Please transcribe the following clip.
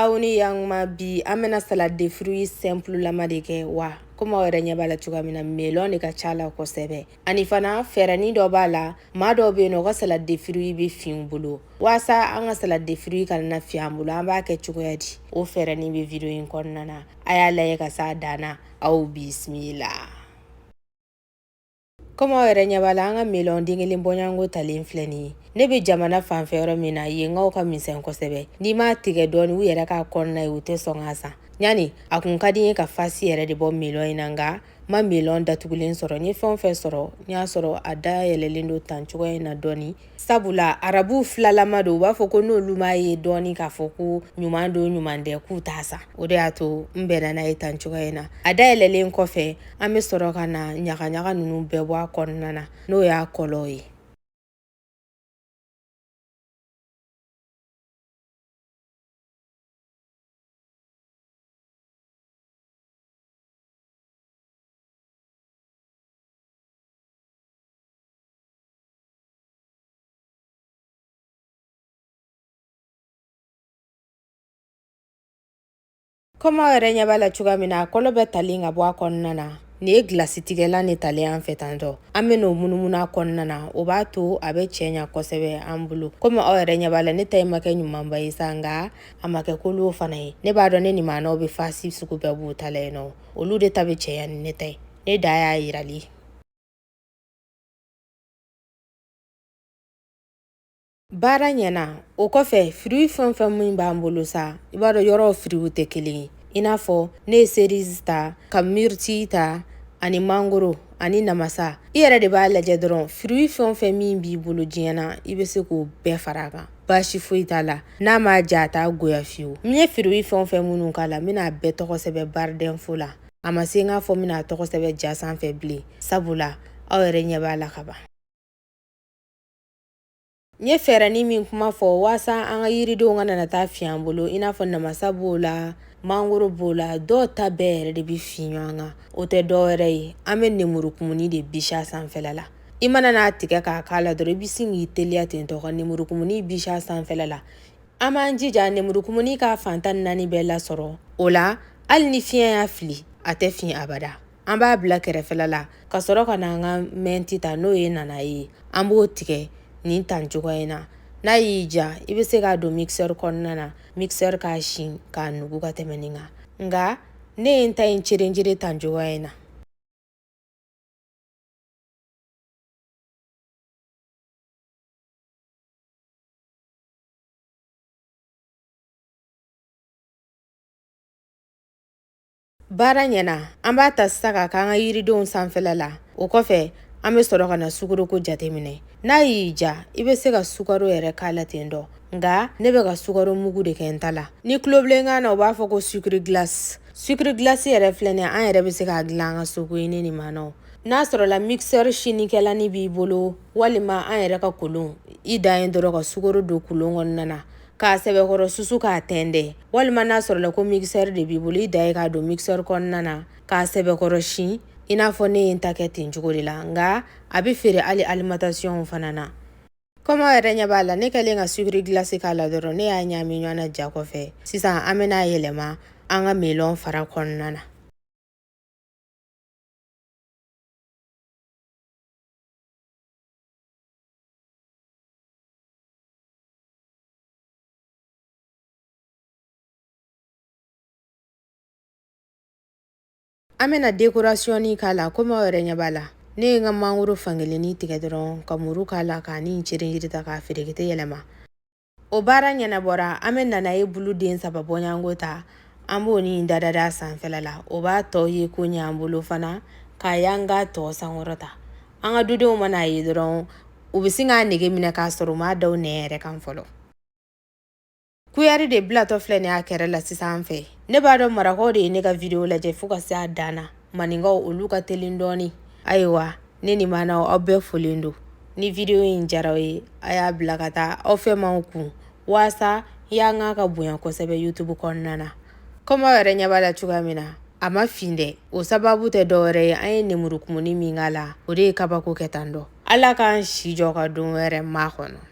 Aw ni yakuma. Bi an bɛna salade de fruits simple lama de kɛ. Wa komi aw yɛrɛ ɲɛ b'a la cogoya min na, melon de ka ca la kosɛbɛ. Ani fana fɛɛrɛnin dɔ b'a la. Maa dɔw bɛ yen nɔ, u ka salade de fruits bɛ fin u bolo. Waasa an ka salade de fruits kana na fin an bolo, an b'a kɛ cogoya di? O fɛɛrɛnin bɛ video in kɔnɔna na. A y'a lajɛ ka s'a dan na. Aw bisimila. Komi aw yɛrɛ ɲɛ b'a la, an ka melon den kelen bɔɲɔgɔnko talen filɛ nin ye. Ne bɛ jamana fanfɛ yɔrɔ min na, yenkaw ka misɛn kosɛbɛ. N'i m'a tigɛ dɔɔni u yɛrɛ k'a kɔnɔna ye, u tɛ sɔn k'a san. Ɲani a kun ka di n ye ka face yɛrɛ de bɔ melon in na, nka ma melon datugulen sɔrɔ. N ye fɛn o fɛn sɔrɔ, n y'a sɔrɔ a dayɛlɛlen don tan cogoya in na dɔɔni, sabula arabuw filalama don. U b'a fɔ ko n'olu m'a ye dɔɔni k'a fɔ ko ɲuman don, ɲuman tɛ, k'u t'a san. O de y'a to n bɛnna n'a ye tan cogoya in na. A dayɛlɛlen kɔfɛ, an bɛ sɔrɔ ka na ɲagaɲaga ninnu bɛɛ bɔ a kɔnɔna na, n'o y'a kɔlɔ ye. Komi aw yɛrɛ ɲɛ b'a la cogoya min na, a kɔlɔ bɛɛ talen ka bɔ a kɔnɔna na. Nin ye gilasitigɛlan de talen an fɛ tantɔ. An bɛ n'o munumunu a kɔnɔna na, o b'a to a bɛ cɛ ɲa kosɛbɛ an bolo. Komi aw yɛrɛ ɲɛ b'a la, ne ta in ma kɛ ɲumanba ye sa, nka a ma kɛ kolo fana ye. Ne b'a dɔn ne nin bɛ face sugu bɛɛ b'u ta la yen nɔ, olu de ta bɛ cɛya ni ne ta ye. Ne da y'a yirali. Baara ɲɛna. O kɔfɛ, fruit fɛn fɛn min b'an bolo sa, i b'a dɔn yɔrɔw fruitw tɛ kelen ye. I n'a fɔ ne ye cerise ta, ka myrtille ta, ani mangoro ani namasa. I yɛrɛ de b'a lajɛ dɔrɔn, fruit fɛn o fɛn min b'i bolo diɲɛ na, i bɛ se k'o bɛɛ fara a kan, baasi foyi t'a la. N'a m'a ja, a t'a goya fiyewu. N ye fruit fɛn o fɛn minnu k'a la, n bɛna a bɛɛ tɔgɔ sɛbɛn barre d'info la. A ma se n k'a fɔ n bɛna a tɔgɔ sɛbɛn ja sanfɛ bilen, sabula aw yɛrɛ ɲɛ b'a la ka ban. N ye fɛɛrɛnin min kuma fɔ waasa an ka yiridenw kana na taa fin an bolo, i n'a fɔ namasa b'o la, mangoro b'o la, dɔw ta bɛɛ yɛrɛ de bɛ fin ɲɔgɔn kan. O tɛ dɔ wɛrɛ ye, an bɛ nemurukumuni de bisi a sanfɛla la. I mana n'a tigɛ k'a k'a la dɔrɔn, i bɛ sin k'i teliya ten tɔ ka nemurukumuni bisi a sanfɛla la. An b'an jija nemurukumuni k'a fan 14 bɛɛ lasɔrɔ. O la, hali ni fiɲɛ y'a fili, a tɛ fin abada. An b'a bila kɛrɛfɛla la ka sɔrɔ ka na an ka menthe ta, n'o ye nana ye. An b'o tigɛ nin tan cogoya in na. N'a y'i ja, i bɛ se k'a don mixeur kɔnɔna na, mixeur k'a sin k'a nugu ka tɛmɛ nin kan, nka ne ye n ta in cerencere tan cogoya in na. Baara ɲɛna. An b'a ta sisan k'a k'an ka yiridenw sanfɛla la. O kɔfɛ, an bɛ sɔrɔ ka na sukaroko jateminɛ. N'a y'i ja, i bɛ se ka sukaro yɛrɛ k'a la ten dɔ, nka ne bɛ ka sukaro mugu de kɛ n ta la. Ni tulobilenkan na, u b'a fɔ ko sucre glace. Sucre glace yɛrɛ filɛ nin ye, an yɛrɛ bɛ se k'a dilan an ka so koyi, ne ni maanaw. N'a sɔrɔla mixeur sinikɛlani b'i bolo, walima an yɛrɛ ka kolon, i dan ye dɔrɔn ka sukaro don kolon kɔnɔna na k'a sɛbɛkɔrɔ susu k'a tɛntɛn, walima n'a sɔrɔla ko mixeur de b'i bolo, i dan ye k'a don mixeur kɔnɔna na k'a sɛbɛkɔrɔ sin, i n'a fɔ ne ye n ta kɛ ten cogo de la. Nka a bɛ feere hali alimentation fana na. Komi aw yɛrɛ ɲɛ b'a la, ne kɛlen ka sucre glace k'a la dɔrɔn, ne y'a ɲaami ɲɔgɔn na ja kɔfɛ. Sisan an bɛna yɛlɛma an ka melon fara kɔnɔna na. An bɛna décoration k'a la. Komi aw yɛrɛ ɲɛ b'a la, ne ye n ka mangoro fankelennin tigɛ dɔrɔn ka muru k'a la, k'a ni cerencere ta k'a ferekete yɛlɛma. O baara ɲɛnabɔra. An bɛ nanaye bulu den saba bɔɲɔgɔnko ta, an b'o ni dadada sanfɛla la. O b'a tɔ ye ko ɲɛ an bolo fana k'a yanga tɔ sankɔrɔta. An ka dudenw mana a ye dɔrɔn, u bɛ sin k'a nege minɛ k'a sɔrɔ u m'a da u nɛn yɛrɛ kan fɔlɔ. Kuyɛri de bilatɔ filɛ nin y'a kɛrɛ la sisan fɛ. Ne b'a dɔn marakaw de ye ne ka video lajɛ fo ka se a dan na. Maninkaw, olu ka teli dɔɔni. Ayiwa, ne ni maanaw, aw bɛɛ folen don. Ni video in diyara aw ye, a y'a bila ka taa aw fɛ maaw kun, waasa yanga ka bonya kosɛbɛ YouTube kɔnɔna na. Komi aw yɛrɛ ɲɛ b'a la cogoya min na, a ma fin dɛ. O sababu tɛ dɔwɛrɛ ye, an ye nemurukumuni min k'a la, o de ye kabako kɛ tan dɔ. Ala k'an si jɔ ka don wɛrɛ ma kɔnɔ.